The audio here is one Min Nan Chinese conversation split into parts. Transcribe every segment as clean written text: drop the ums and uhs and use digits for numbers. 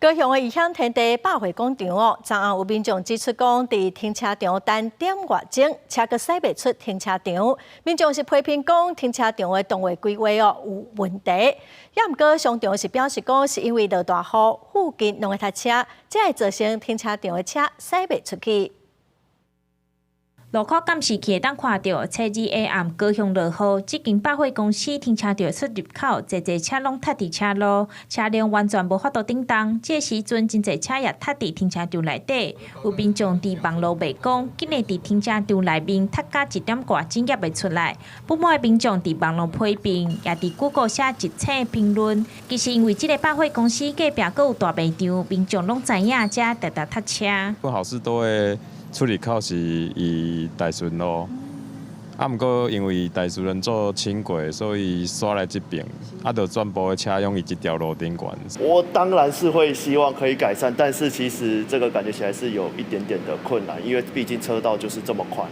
高雄的異鄉天地百貨廣場哦，昨暗有民眾指出講，佇停車場等點外鐘，車閣駛袂出停車場。民眾是批評講，停車場的動畫規劃哦有問題。也毋過商場是表示講，是因為落大雨，附近攏會塞車，才會造成停車場的車駛袂出去。路口監視器會當看著，初二下暗高雄落雨，這間百貨公司停車場出入口，濟濟車攏塞佇車路，車輛完全無法度頂動。這個時陣，真濟車也塞佇停車場內底。有民眾佇網路罵講，竟然佇停車場內面塞甲一點外鐘猶袂出來。不滿的民眾佇網路批評，也佇 Google 寫一星評論。其實因為這個百貨公司隔壁閣有大賣場，民眾攏知影遮常常塞車。不好事都會出入口是以大順路，啊，毋過因為大順人做輕軌，所以煞來這邊，啊，就全部的車攏佇這條路頂懸。我當然是會希望可以改善，但是其實這個感覺起來是有一點點的困難，因為畢竟車道就是這麼寬。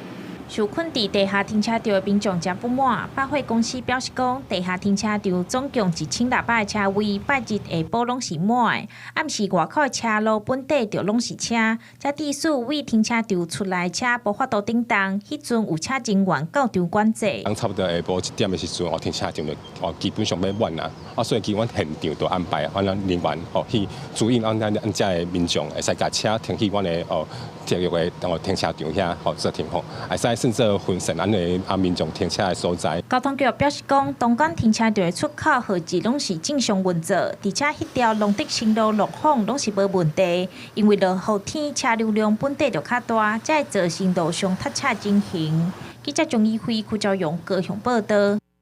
受困佇地下停車場的民眾誠不滿，百貨公司表示講，地下停車場總共1600個車位，拜日下晡攏是滿的，暗時外口的車路本底就攏是車，才致使對停車場出來車無法度頂動，彼陣有車人員到場管制。當差不多下晡1點的時陣，哦，停車場就哦基本上欲滿啊，啊，所以其實阮現場就安排阮人員哦去指引阮咱遮的民眾會使共車停去阮的哦特約的哦停車場遐吼做停放，會使算做分散咱的啊民眾停車的所在。交通局表示講，東港停車場的出口號誌攏是正常運作，而且彼條龍德新路路況攏是無問題。因為落雨天車流量本底就較大，才會造成路上塞車情形。記者張怡輝、柯昭勇高雄報導。